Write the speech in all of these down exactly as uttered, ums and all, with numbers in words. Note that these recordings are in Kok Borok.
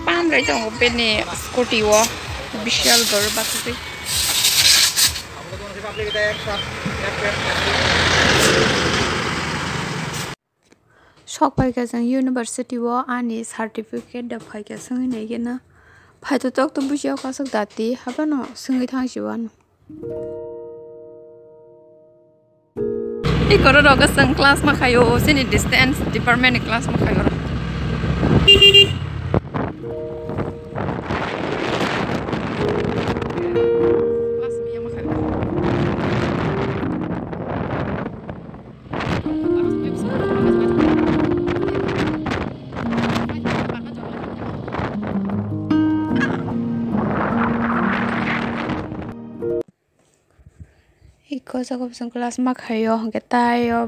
Pamrai tongo bini scooty o, bishal bor bakti. Sok phaikha chwng university o ani certificate da phaikha swngwi naikhe na. Phaito tok to bujiya kwchak dati habano swngwi thang si wano. Ei koro rogo chwng class ma khaio, chini distance department ni class ma khaio. Class ma khaio. Iko jaga bwswng class ma khaio, hwnkhe tai o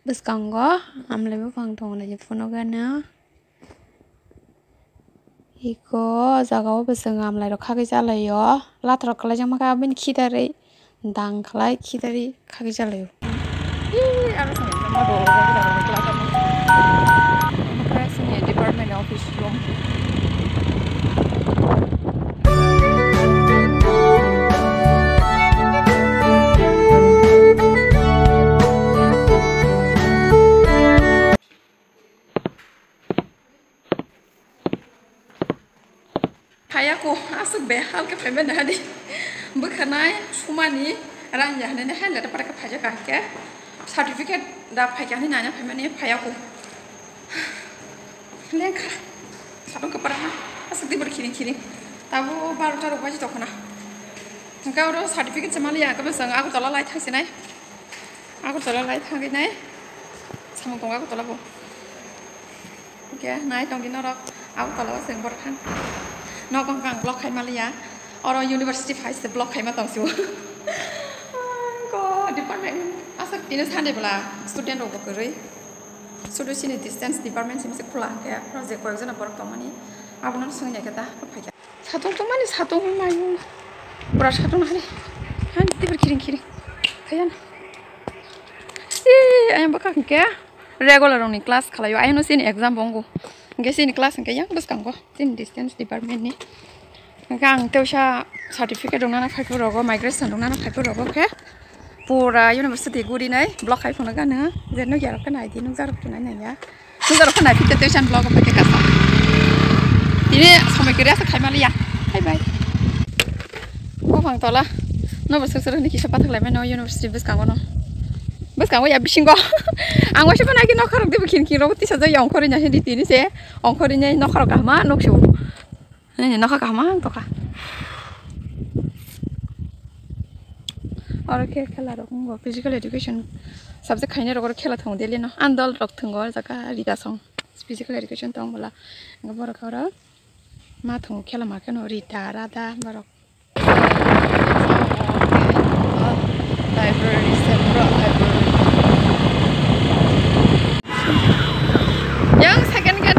bwskango amlai buphang tongo, nai phunukgano. Iko o jaga o bwswng amlai rok khagwi chalaio, latha rok kwlaijakma khe aboni khidarwi dang khlai khidarwi khagwi chalaio. Ih, aro sini department office room. Phaiya ko, aswk behal khe phaibai nahadi. Bwkhanai sumani rang ya hinwi hai leta para khe phaijak kha hwnkhe certificate da phaikha hinwi naina phaimani phaiya ko. Lengkha. Sabang khe para aswk dibor khiring khiring. Tabo barota rok baji tongkhana. Hwnkhe oro certificate se maliya, hwnkhe bwswng Agartala lai thangsinai. Agartala lai thangwi nai. Samung tongo Agartala bo. Hwnkhe nai tongdi norok, Agartala o chwng borok thang. Nogo hwnkhe ang vlog khai maliya. Oro university phai se vlog khaima tongsibo. Ko department aswk tini Sunday bwla student rok bo kwrwi. Sudu chini distance department simi se khula hwnkhe project koyok jona borok tongmani. Abono swngya khe ta phaikha. Satung tongmani satung mayu. Pura satung hari. Han tibir khiring khiring. Khayan. Ee, ayang bwkha hwnkhe regular rokni class khalaio. Ayangno chini exam bo wngo. Hwnkhe chini class hwnkhe yang bwskango. Chini distance department ni. Hwnkhe ang tewsa certificate rok nana phaiphuru rogo, migration rok nana phaiphuru rogo khe. Pura university guri nai block khai phano gana. Je nukya rok khe nai di, nukjak rok khe nai nai ya. Nukjak rok khe nai phikhe tei san block phai khe kasa. Tini somoi kwrwi asa khai maliya. Bye bye. Buphang tola. No bo sir sir ni kisa pathak lai mano university bwskango no. Bwskango ya bisingo. Ang waisa phano agi nokha rok de bikhin khin rok tisa jai ongkhorwi na hindi tini se. Ongkhorwi nai nokha rok kahma nuksu. Nini nokha kaham ang tokha. Oro khe khela rok wngo, physical education subject khainai rok oro khela thwngo daily no. Ang dol rok thwngo o jaga Rita song physical education tong bwla. Borok oro ma thwngo khela ma kheno Rita, Radha borok. Library, separate library. Yang second kan.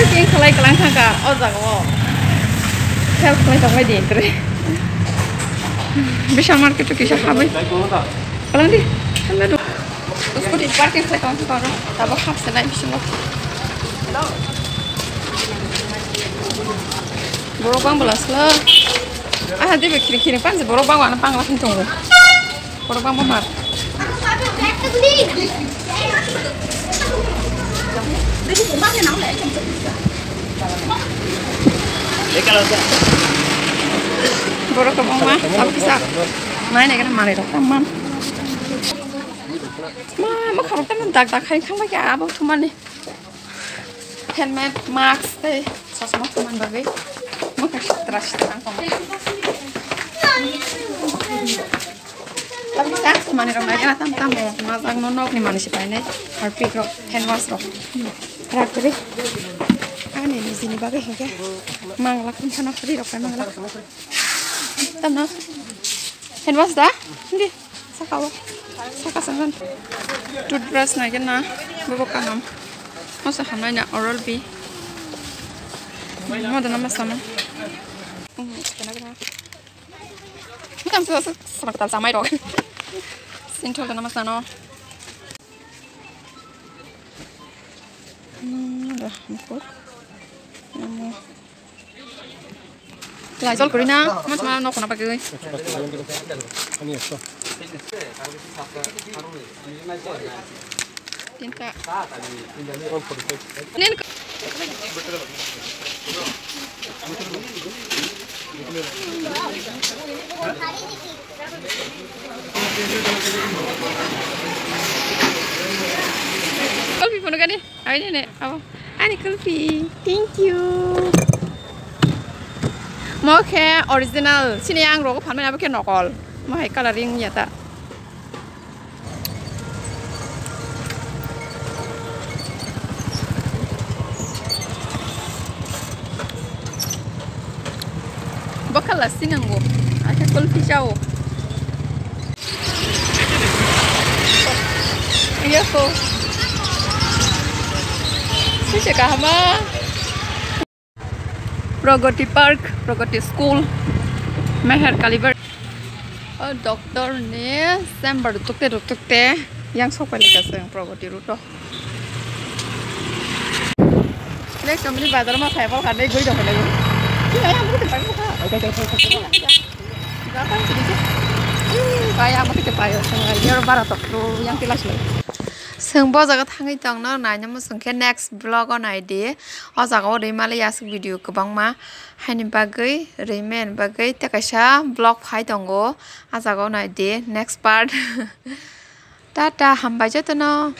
Packing khlai kwlang thangkha o jaga o. Help khlai tongbai di, tre. Vishal market o kisa habai. Kwlang di. Scooty parking khlai tong kha oro. Tabuk hapse nai bisingo. Borok bang bwla slo. Aha, dibe khiri khiri panse borok bang wana pangla khin tongo. Borok bang bamar. Borok kwbangma tabuk kisa nai nai gana manwi rok tamman. Ma, ma khorok tamman dak dak khai khang bai khe abo thumani. Helmet, mask tei chosma thumani bagwi. Ma khe sitra sitra ang tongma. Tamni tak manwi rok naikhe tam tam rok majak no nokni manwi se painai harpik rok hand wash rok rak ri ani nijini bagwi hinkhe mangla khum thana khuri rok pai mangla tamno hand wash da hindi saka o saka sangan toothbrush naikhe na bobo kaham masa hamnai na Oral B modo na masama. Bukan sesuatu seperti sama itu. Sinchol dan mas nano. Hmm, dah, empuk. Namo. Lai sol kurina, mas mana nok kena pakai. Tinta. Nen ko- Kulfi phone gani, ai ne ne, abo. Ani kulfi, thank you. Mo khe original, sini ang rogo phalmani abo khe nokol. Mo hai coloring ya ta. Bokha lassi nango, akhe kulfi chao. Iya ko. Sise kahama. Pragati Park, Pragati School, Meher Kalibar. O doctor ni chamber ruktuk te ruktuk te yang sok pai leka se Pragati road o. Next kami ni bazar ma khai bol kha nei goi dong lego. Ki ai am ko te pai ko kha. Ga pai ko di. Ki pai am ko te pai o. Yar bara tok ro yang tilas lo. Chwng bo jaga thangwi tongno naina muchung khe next vlog o nai di. O jaga o rwi mali aswk video kwbangma haini bagwi rwi mani bagwi tei kaisa vlog phai tongo. O jaga o nai di next part. Tata hambai jotono.